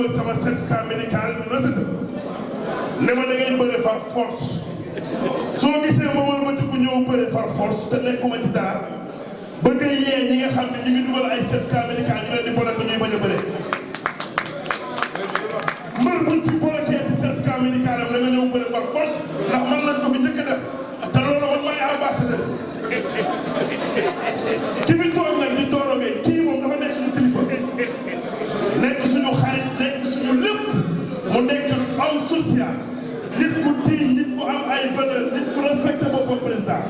dugal sama certificat médical recette ne ma da ngay bëre par force soo gisee ma wëlbatiku ñëw bëre par force te nekkuma ci dara bëgg a yee ñi nga xam ne ñu ngi dugal ay certificat médical ñu leen di boole ko ñuy bañ a bëre mbër buñ fi boole ci certificat médical am da nga ñëw bëre par force ndax man lañ ko fi njëkk a def te loolu man maay ambassadeur ki fi toog nag di Doro Gueye kii moom dafa nekk suñu kilifa nekk suñu xarit nekk suñu lépp mu nekk homme social nit ku digne nit ku am ay valeur nit ku respecté boppam président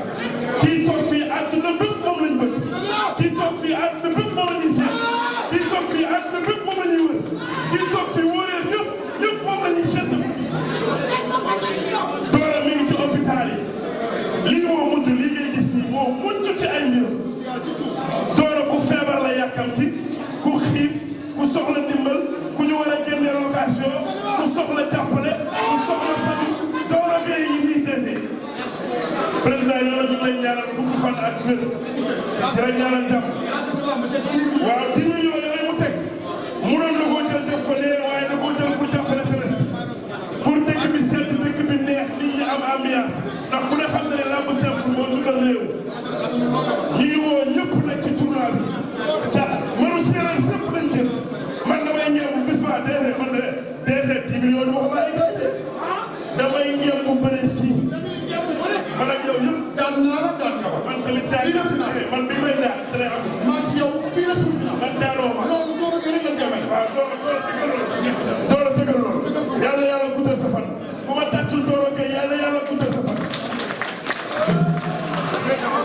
kii toog fii àdduna bépp moom lañ bëgg kii toog fii àdduna bépp moom la ñuy seet kii toog fii àdduna bépp moom la ñuy wër kii toog fii wóoree ñëpp moom la ñuy seet Doro mi ngi ci hôpital yi lii moo mujj lii ngay gis nii moo mujj ci ay mbir Doro ku feebar la yàkkamti ku xiif ku soxla ndimbal ku ñu war a génne location ku soxla jàppale ku soxla faju Doro Gueye yi ñuy dese président yàlla ñu lay ñaanal gudd fan ak wér di la ñaanal jàmm waaw di ñu yooyu mu teg mënoon na koo jël def ko nee waaye da koo jël pour jàppale jeunesse pour dëkk bi sedd dëkk bi neex nit ñi am ambiance ndax ku ne xam na ne lamb simple moo dundal réew ñu ngi woo ñëpp nag ci tournoi bi ca mënu séeréer sëpp lañ jël man damay ñeewu bis ba DG man de DG 10 millions dama ko bàyyi gars yi damay ñeewu bëre si man ak yow yëpp daan naa la daan nga man tamit daan man bi may daan très am